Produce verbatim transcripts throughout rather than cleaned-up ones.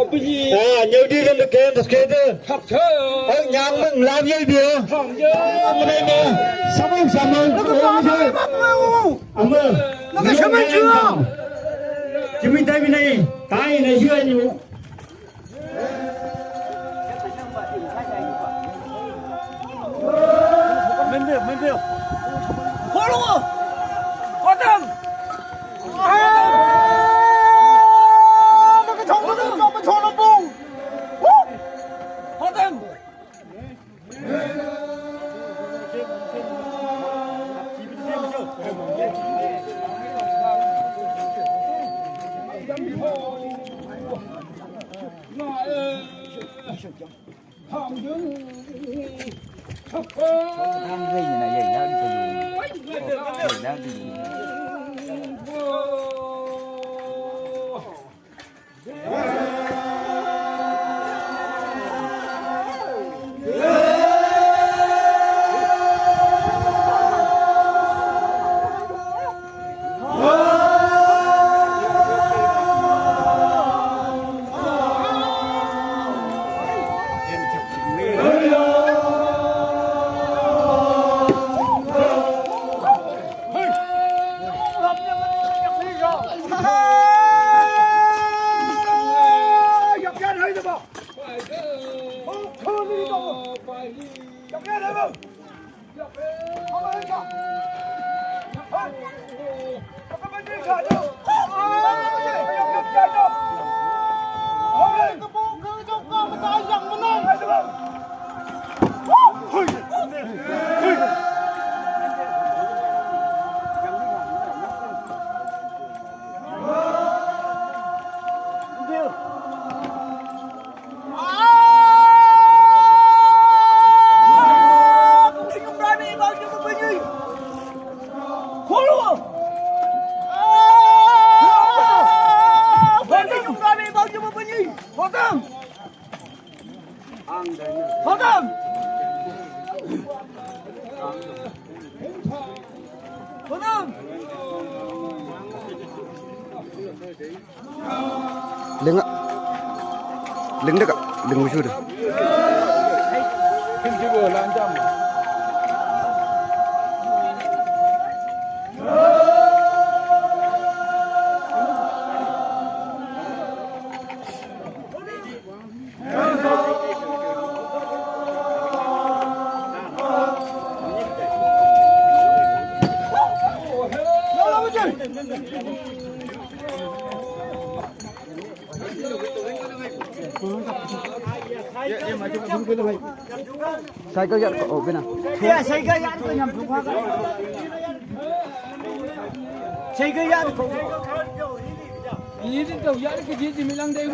Ah, nyau di ram ke, das ke de. Hak cha. Hak nyang meng lam ye bi. Hak cha. Apa ni? Sama sama. Ama. Nama sama je? Jimmy tai bi nai. Tai nai je ni. Mendiu, mendiu. Kolo. Kotang. Ah, maka chong, maka chong, maka chong, maka chong. Woo! Kotang. Ling, ling dek, ling musuh dek. Cycle ya ko bina. Ya, cycle ya ko nyam thung ha. Cycle ya ko. Ini tu ya ke ji ji milang dai.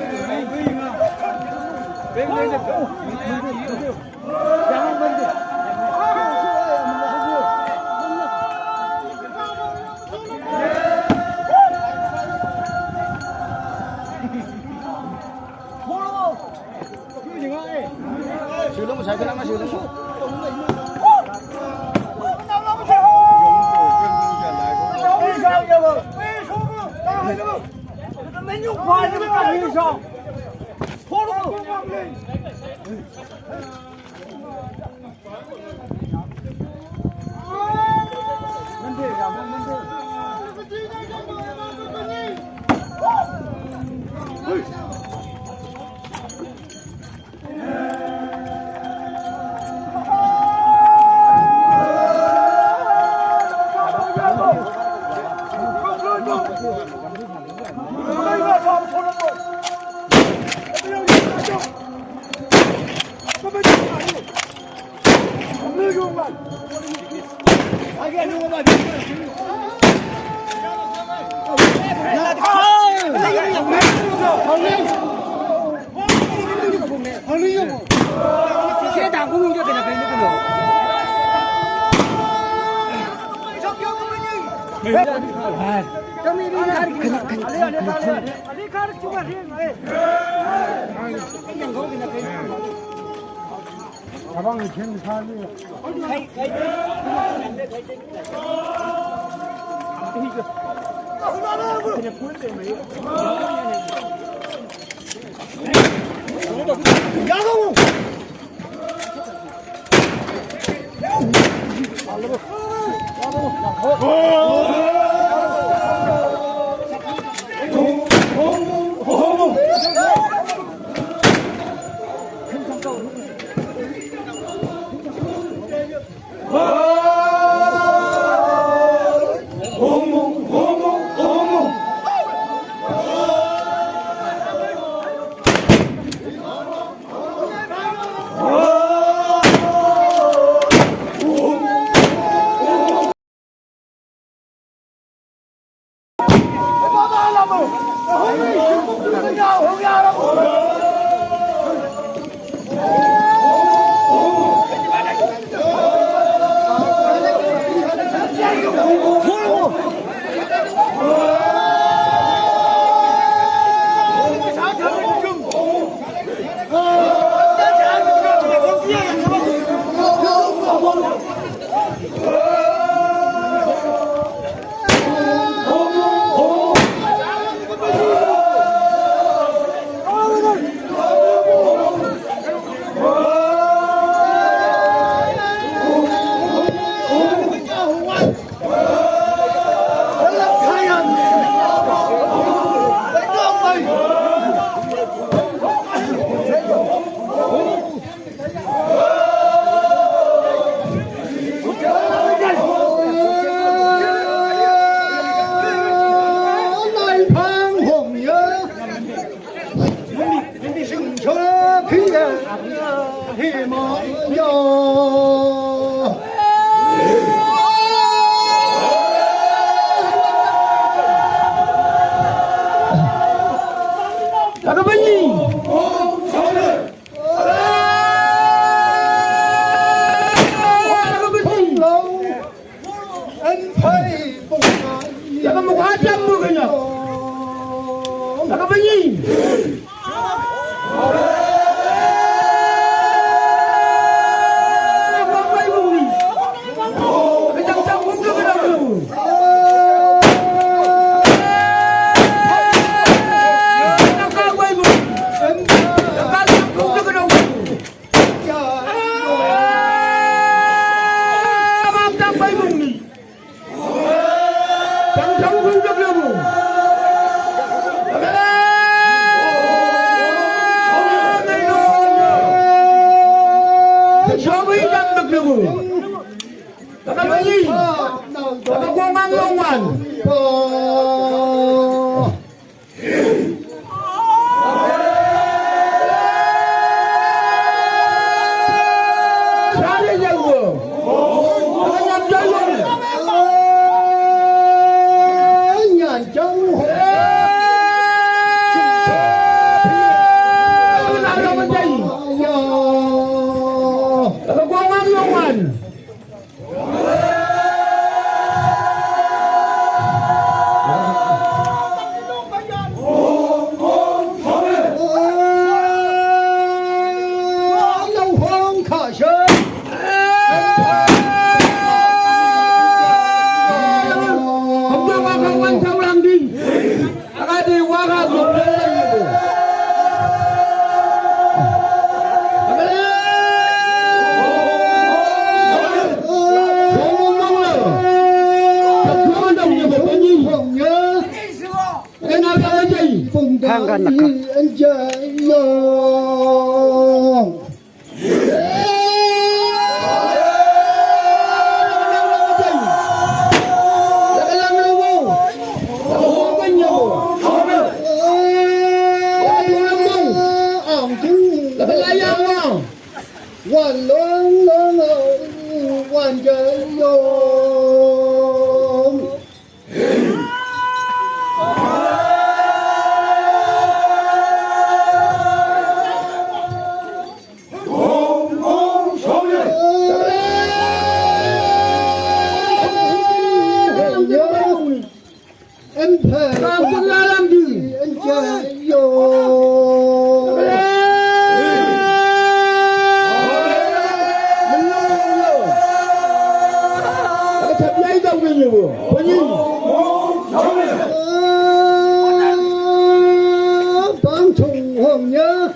Bang Chung Hong nhớ.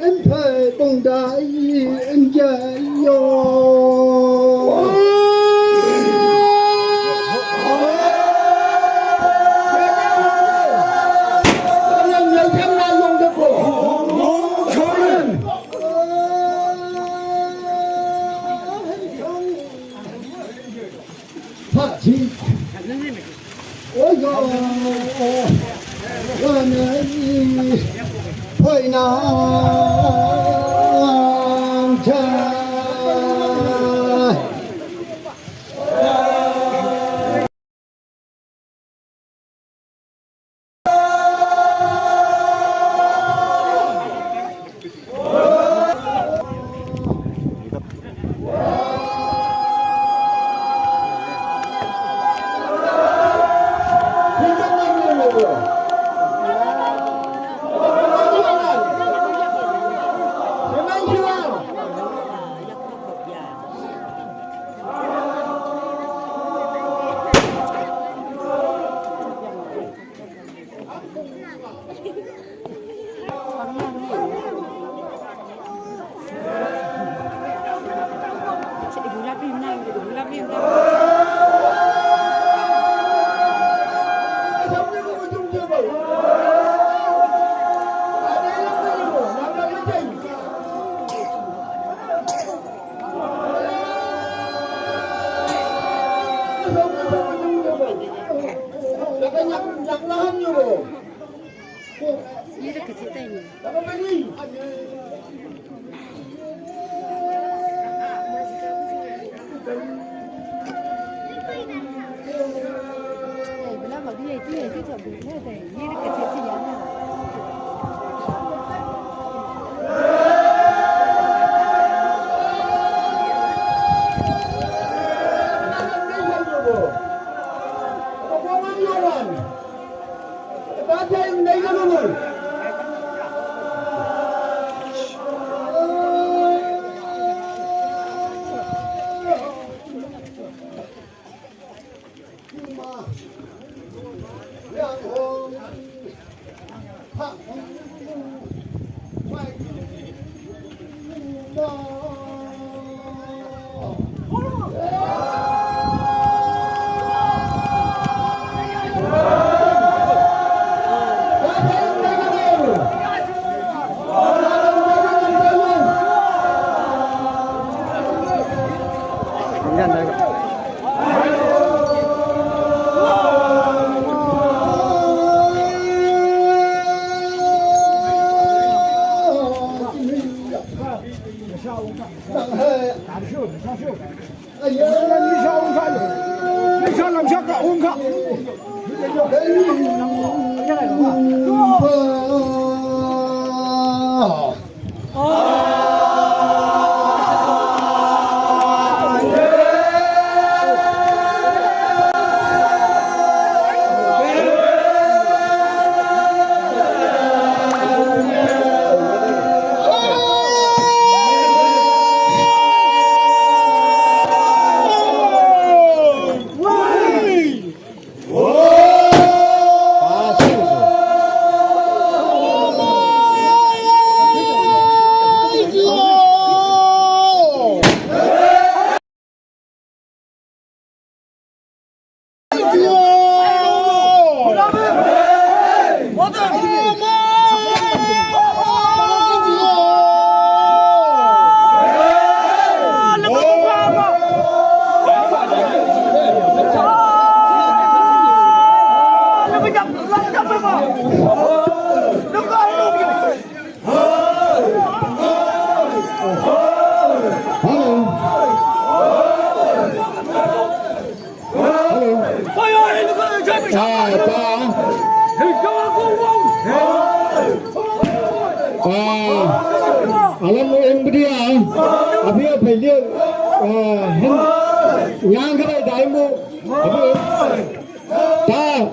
Ân thầy bông đại ân dạy yo. Ôi dồi ôi, ôi, ôi, ôi, Alam mo em bdia, abi apa dia, hen, yang kata dai mo, abi, ta,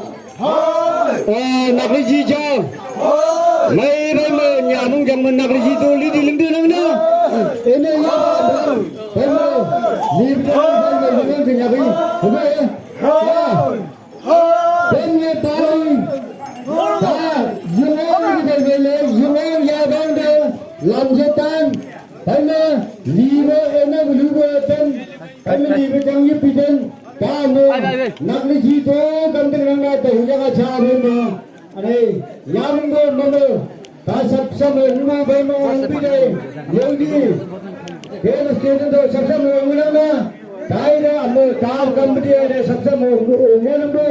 Nakri ji ja. Mai rai ma nyamung jang ma nakri ji to li di ling di nang na. Ene ya ba rai ma li bi rai ma rai ma nyakri. Hebe. Ya. Pen ye ta li. Ta. Yungan di rai ma le. Yungan ya bang de. Lam Jetan, paina, libo, ena, bulubo, etan, paina, libo, jangye, piten, ta, mo, nakli, ji, to, kam, teng, nang, na, ta, hujang, acha, rin, na, are, yam, mo, mo, mo, ta, sab, sab, mo, mo, bai, mo, ang, pi, dai, yodi, ke, na, ke, to, sab, sab, mo, mo, nang, na, tai, na, mo, ta, kam, pi, dai, sab, sab, mo, mo, mo, nang, mo,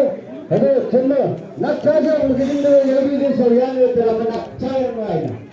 ado, sab, mo, nak, sa, sa, mo, kiting, to, yodi, de, sa, yang, ye, tera, mo, nak, sa, yang, mo, ai, na.